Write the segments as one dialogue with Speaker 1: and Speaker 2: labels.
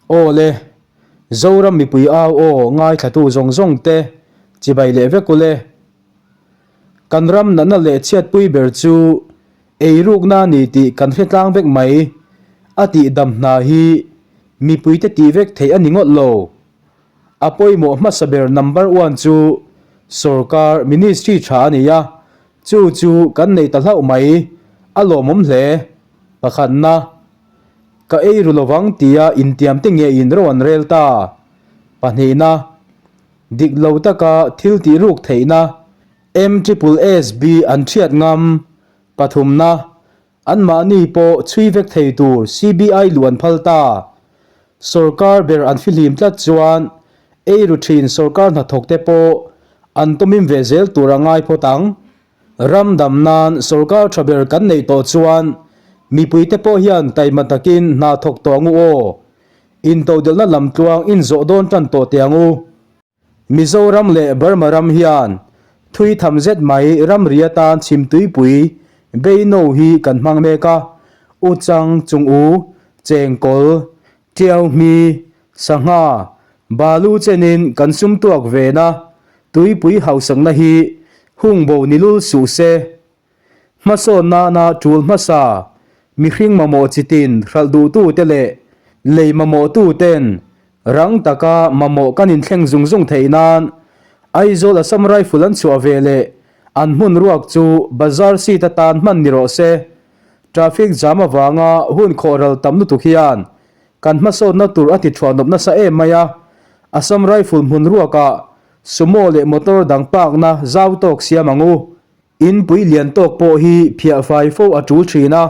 Speaker 1: Aw le, Zoram mipui au aw ngaithlatu zawng zawng te chibai leh vek ule. Kan ram natna leh chhiatpui ber chu eirukna a ni tih kan hre tlang vek mai. A tihdam hna hi mipuite tih vek theih a ni ngawt lo. A pawimawh hmasa ber number one chu sorkar ministry tha a ni a, chu chu kan nei ta hlauh mai, a lawmawm hle. Pakhatna, ka ei ru lovang tia intiamte ngeiin ro an rel ta. Pahnihna, dik lo taka thil tih ruk theihna MSSB an thiat ngam. Pathumna, Anmahni pawh chhui vek thei tur CBI luh an phal ta. Sorkar ber an fihlim tlat chuan eiru thin sorkar hnathawkte pawh an tawmim ve zel tur a ngai phawt ang. Ram dam nan sorkar tha ber kan neih tawh chuan mipuite pawh hian taima takin hna thawk tawh ang u aw. Intodelhna lamtluang inzawh dawn tan tawh teh ang u. Mizoram leh Burma ram hian thui tham zet mai ramri atan chhimtuipui Beino hi kan hmang mek a, Uchang, Chungu, Chengkawl, Tiauhmi, Sangha, Balu chenin kan sum tuak vena tuipui hausakna hi hungbo ni lul suh se. Hmasawn nana tul hmasa, mihring mamawh chitin hralh duhtute leh lei mamawhtuten rang taka mamawh kan inthleng zung zung theih nan Aizawl Assam Rifle an chhuah ve leh an hmun ruak chu bazar seat atan hman ni rawh se. Traffic jam avanga hun khawhral tam lutuk hian kan hmasawnna tur a ti thuanawp nasa em mai a, Assam Rifle hmun ruakah sumo leh motor dang park-na zau tawk siam ang u. Inpui lian tawk pawh hi phiah fai fo a tul thin a,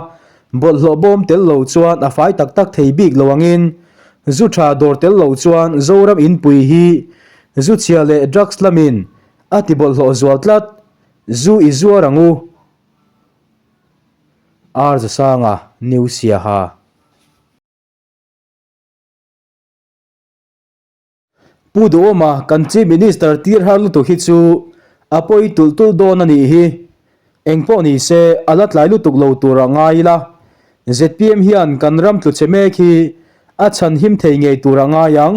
Speaker 1: bawlhhlawh bawm tel lo chuan a fai tak tak thei bik lo angin zu tha dawr tel lo chuan Zoram inpui hi zu chhia leh drugs lamin a ti bawlhhlawh zual tlat. Zu i zuar ang u. Ar Zasanga, New Siaha. Pu Duhawma kan Chief Minister tir har lutuk hi chu a pawi tulh tulh dawn a nih hi. Engpawh ni se a la tlai lutuk lo tur a ngai ila. Zpm hian kan ram tlu che mek hi a chhan him thei ngei tur a ngai ang.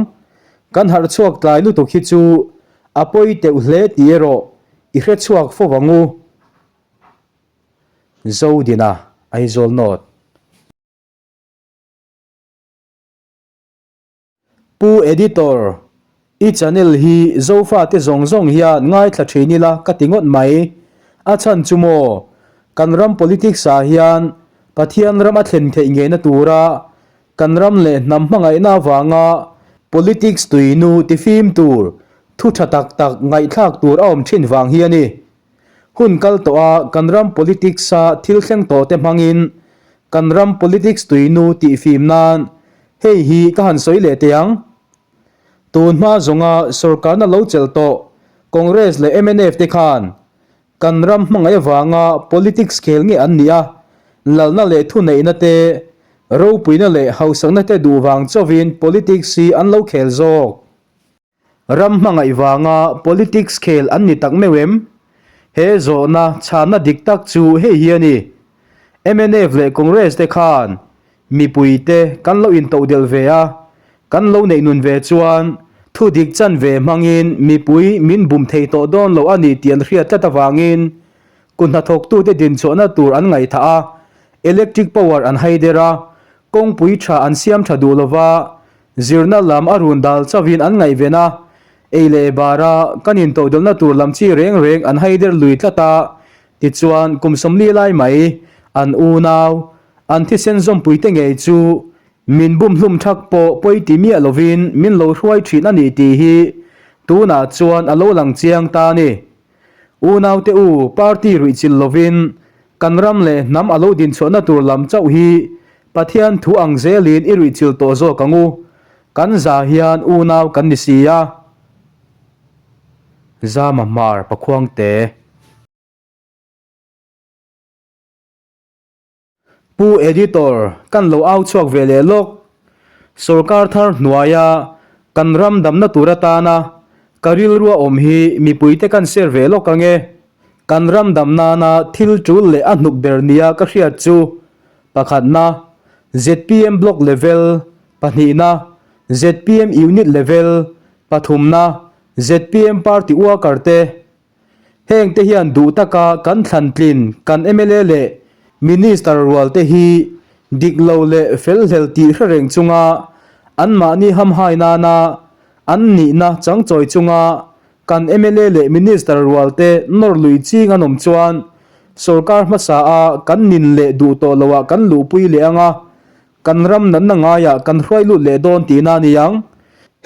Speaker 1: Kan harh chhuak tlai lutuk hi chu a pawi teuh hle tih erawh i hre chhuak fo ang u. Zodina, Aizawl North. Pu Editor, i channel hi Zofate zawng zawng hian ngaithla thin ila ka ti ngawt mai. A chhan chu maw, kan ram politics ah hian Pathian ram a thlen theih ngeina tura kan ram leh hnam hmangaihna avanga politics tuinu tifim tur thu tha tak tak ngaihthlak tur a awm thin vang hi a ni. Hun kal tawh a kan ram politics a thil thleng tawh te hmangin kan ram politics tuinu tihfim nan hei hi ka han sawi leh teh ang. Tun hma zawnga sorkarna lo chelh tawh Congress leh mnf te khan kan ram hmangaih avanga politics khel nge an nih a, lalna leh thuneihna te, ropuina leh hausakna te duh vang chauhin politics hi an lo khel zawk. Ram hmangaih vanga politics khel an ni tak meuh em? He zawhna chhanna dik tak chu hei hi a ni. Mnf leh Congress te khan mipuite kan lo intohdelh ve a, kan lo neih nun ve chuan thu dik chan ve hmangin mipui min bum thei tawh dawn lo a ni tih an hriat tlat avangin kut hnathawktute dinchhuahna tur an ngaihthah a, electric power an haider a, kawngpui tha an siam tha duh lova, Zirna lam a run dal chauhin an ngaihven a, ei leh bara kan intodelhna tur lam chi reng reng an haider lui tlat a, tichuan kum 40 lai mai an unau, an thisen zawmpuite ngei chu min bum hlum thak pawh pawi ti miah lovin min lo hruai thin a ni tih hi tunah chuan a lo lang chiang ta a ni. Unaute u, party ruihchilh lovin kan ram leh hnam a lo dinchhuahna tur lam chauh hi Pathian thu ang zelin i ruihchilh tawh zawk ang u. Kan za hian unau kan ni si a. Zama Hmar Pakhuangte. Pu Editor, kan lo au chhuak ve leh lawk. Sorkar thar hnuaia kan ram damna tur atana ka rilrua awm hi mipuite kan share ve lawk ang e. Kan ram dam nana thil tul leh a hnuk ber nia ka hriat chu, pakhatna, zpm block level, pahnihna, Zpm Unit Level pathumna zpm Party Worker te Heng te hian duh taka kan thlan tlin kan mla leh Minister rual te hi dik lo leh fel hlel tih hre reng chunga anmahni hamhai nana an nihna changchawi chunga kan mla leh Minister rual te nawr lui ching an awm chuan sorkar hmasa a kan nin leh duh tawh loah kan luhpui leh anga kan ram natna ngaiah kan hruai lut leh dawn tihna a ni ang.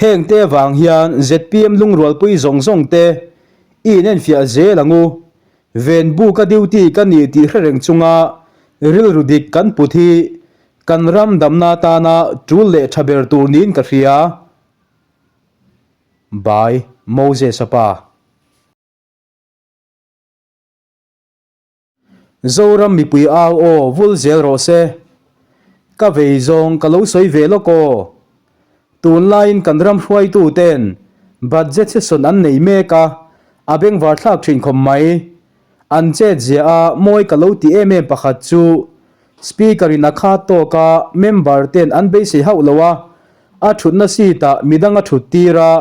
Speaker 1: Heng te avang hian zpm lungrualpui zawng zawng te i inenfiah zel ang u. Venbu ka duty ka ni tih hre reng chunga rilru dik kan put hi kan ram damna atana tul leh tha ber tur niin ka hria. By Moses a pa. Zoram mipui au aw vul zel rawh se. Ka vei zawng ka lo sawi ve lawk aw. Tunlaiin kan ram hruaitu ten budget session an nei mek a, a bengvar thlak thin khawp mai. An chet zia a mawi ka lo ti em em pakhat chu Speaker in a khat tawk a member ten an beisei hauh lo a, a thutna seat ah midang a thut tir a,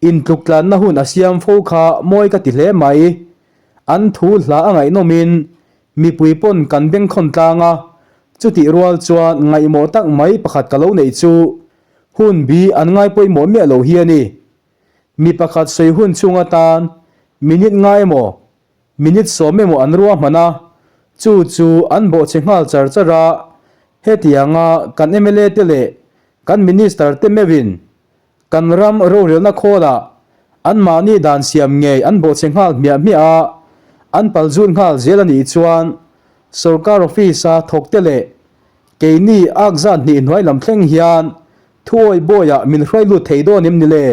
Speaker 1: intluktlanna hun a siam fo kha mawi ka ti hle mai. An thu hla a ngaihnawmin mipui pawn kan bengkhawn tlang a, chutih rual chuan ngaihmawh tak mai pakhat ka lo neih chu hun bi an ngai pawimawh miah lo hi a ni. Mi pakhat sawi hun chhung atan minute ngai emaw, minute sawm emaw an ruahman a, chu chu an bawhchhe nghal char char a, hetianga kan mla te leh kan minister te meuhin Kan ram rorelna khawlah anmahni dan siam ngei an bawhchhe nghal hmiah hmiah a, an palzut nghal zel a nih chuan sorkar office-a thawkte leh keini ak zat hnih hnuai lam thleng hian thuawi bawiah min hruai lut thei dawn em ni le?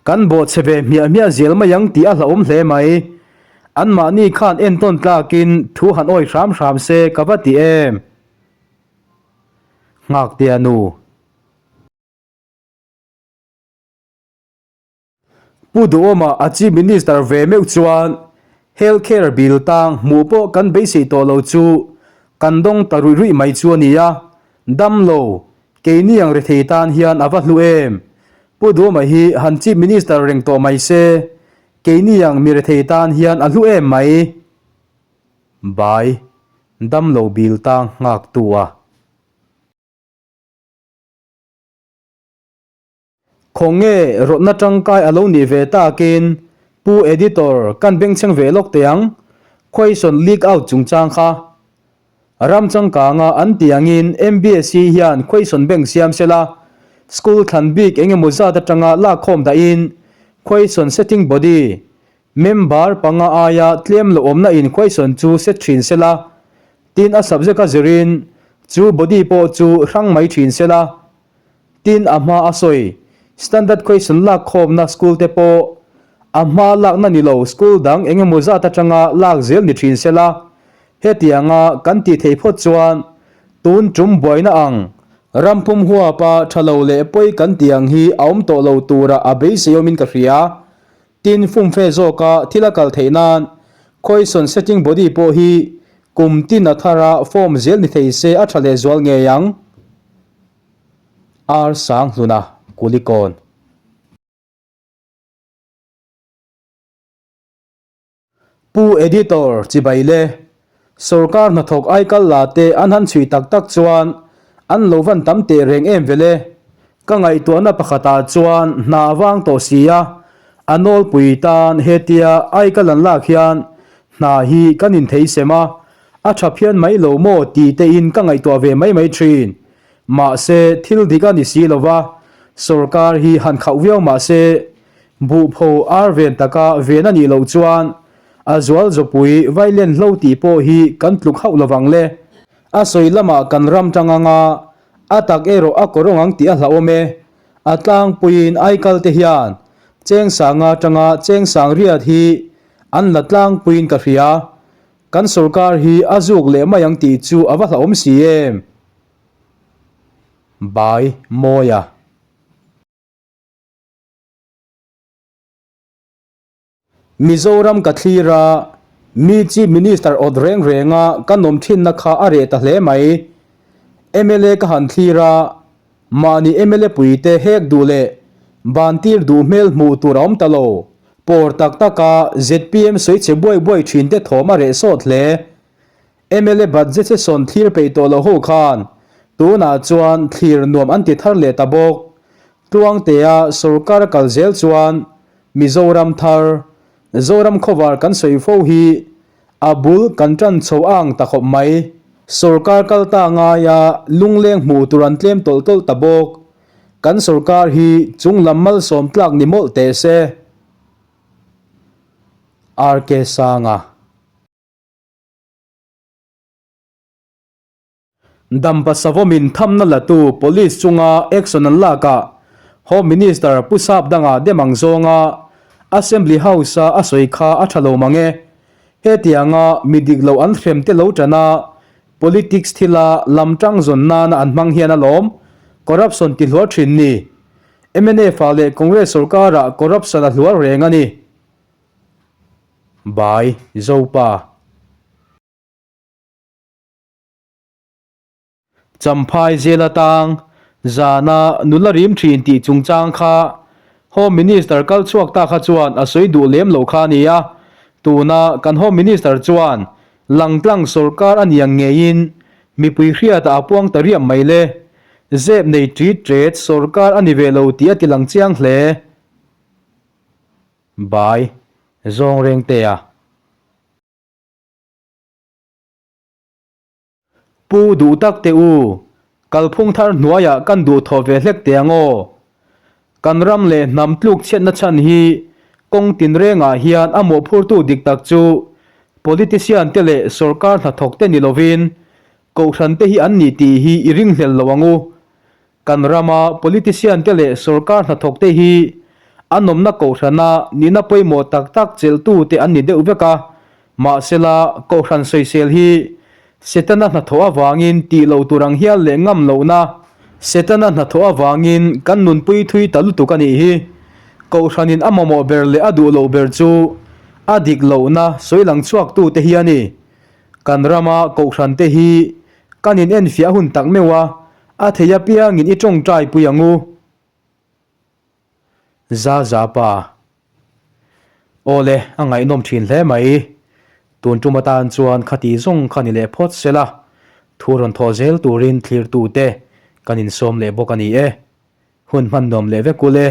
Speaker 1: Kan bawhchhe ve hmiah hmiah zel mai ang tih a hlauhawm hle mai. Anmahni khan entawn tlakin thu han awi hram hram se ka va ti em? Nghaktea nu. Pu Duhawma a Chief Minister ve meuh chuan Health Care Bill tang hmuh pawh kan beisei tawh lo chu kan dawng ta ruih ruih mai chu a ni a, dam lo, keini ang rethei tan hian a va hlu em? Pu Duhawma hi han Chief Minister reng tawh mai se, keini ang mi rethei tan hian a hlu em mai. Bai, dam lo bill tang nghaktu a. Khawnge rawtna tangkai a lo nih ve takin Pu Editor kan bengchheng ve lawk teh ang, question leak out chungchang kha. Ram changkanga an tih angin MBSC hian question bank siam sela, school thlan bik eng emaw zat atanga lakkhawm dahin question setting body member panga aia tlem lo awmna in question chu set thin sela, tin a subject a zirin chu body pawh chu hrang mai thin sela. Tin a hma a sawi, Standard question lak khawmna school te pawh a hma lakna ni lo school dang eng emaw zat atanga lak zel ni thin se la, hetianga kan tih theih phawt chuan tun tum buaina ang rampum huapa tha lo leh pawi kan tih ang hi a awm tawh lo tura a beisei awmin ka hria. Tin fumfe zawka thil a kal theih nan question setting body pawh hi kum tin a thara form zel ni thei se a tha lehzual ngei ang. Ar Sanghluna Kulikawn. Pu Editor chibai le, Sorkar hnathawk aikal la te an han chhui tak tak chuan an lo van tam teh reng em vele. Ka ngaihtuahna pakhatah chuan hna a vang tawh si a, a nawlpui tan hetia aikal an lak hian hna hi kan inthei sem a, A tha phian mai lo maw ti tein ka ngaihtuah ve mai mai thin. Mahse, thil dik a ni si lo va, sorkar hi han khauh viau mahse, buhpho ar ven taka ven a nih loh chuan a zual zawpui vailen hlo tih pawh hi kan tluk hauh lo vang le. A sawi lamah kan ram tang anga a tak erawh a kawrawng ang tih a hlauhawm e. A tlangpuiin aikal te hian Chengsanga atanga Chengsang riat hi an la tlangpuiin ka hria. Kan sorkar hi a zuk leh mai ang tih chu a va hlauhawm si em? Bai Mawia. Mizoram ka thlir a, mi Chief Minister awt reng renga ka nawm thinna kha a reh ta hle mai. Mla ka han thlir a. Mahni mla puite hek duh leh bantir duh hmel hmuh tur a awm ta lo. Pawr tak taka zpm sawi che buai buai thinte thawm a reh sawt hle. Mla budget se sawn thlir peih tawh loh ho khan tunah chuan thlir nuam an ti thar leh ta bawk. Tluangtea sorkar a kal zel chuan Mizoram thar, Zoram khawvar kan sawi fo hi a bul kan tan chho ang ta khawp mai. Sorkar kal ta ngaia lungleng hmuh tur an tlem tawlh tawlh ta bawk. Kan sorkar hi chung lam malsawm tlak ni mawlh teh se. RK Sanga. Dampa Savawmin thamna latu Police chunga action an lakah Home Minister Pu Sapdanga dem ang zawnga Assembly House-a a sawi kha a tha lo mang e. Hetianga mi dik lo an hrem te lo tan a, politics thila lam tang zawn nana an hmang hian alawm corruption ti hluar thin ni. MNF-ah leh Congress sorkarah corruption a hluar reng a ni. By Zopa. Champhai zel atang zana nula rim thin tih chungchang kha Home Minister kal chhuak ta kha chuan a sawi duh lem loh kha a ni a, tuna kan Home Minister chuan langtlang sorkar a niang ngeiin mipui hriatah a puang ta riam mai le. Zep nei ṭit ṭet sorkar a ni ve lo tih a ti lang chiang hle. Bai, zawng reng te a. Pu duh tak teh u, kalphung thar hnuaiah kan duh thaw ve hlek teh ang aw. Kan ram leh hnam tluk chhiatna chhan hi kawng tinrengah hian a mawhphurtu dik tak chu politician te leh sorkar hnathawk te ni lovin kohhran te hi an ni tih hi i ringhlel lo ang u. Kan rama politician te leh sorkar hnathawk te hi an awmna kohhrana nihna pawimawh tak tak chelhtu te an ni deuh vek a, mahsela kohhran sawisel hi Setana hnathawh avangin tih loh tur ang hial leh ngam lohna Setana hnathawh avangin kan nunpui thui ta lutuk a nih hi. Kohhranin a mamawh ber leh a duh loh ber chu a dik lohna sawi lang chhuaktu te hi a ni. Kan rama kohhran te hi kan inenfiah hun tak meuh a, A thei apiangin i tawngtai pui ang u. Za za pa. Awle, a ngaihnawm thin hle mai. Tun tum atan chuan khati zawng kha ni leh phawt sela, thu rawn thawh zel turin thlirtute kan insawm leh bawk a ni e. Hun hman nuam leh vek ule.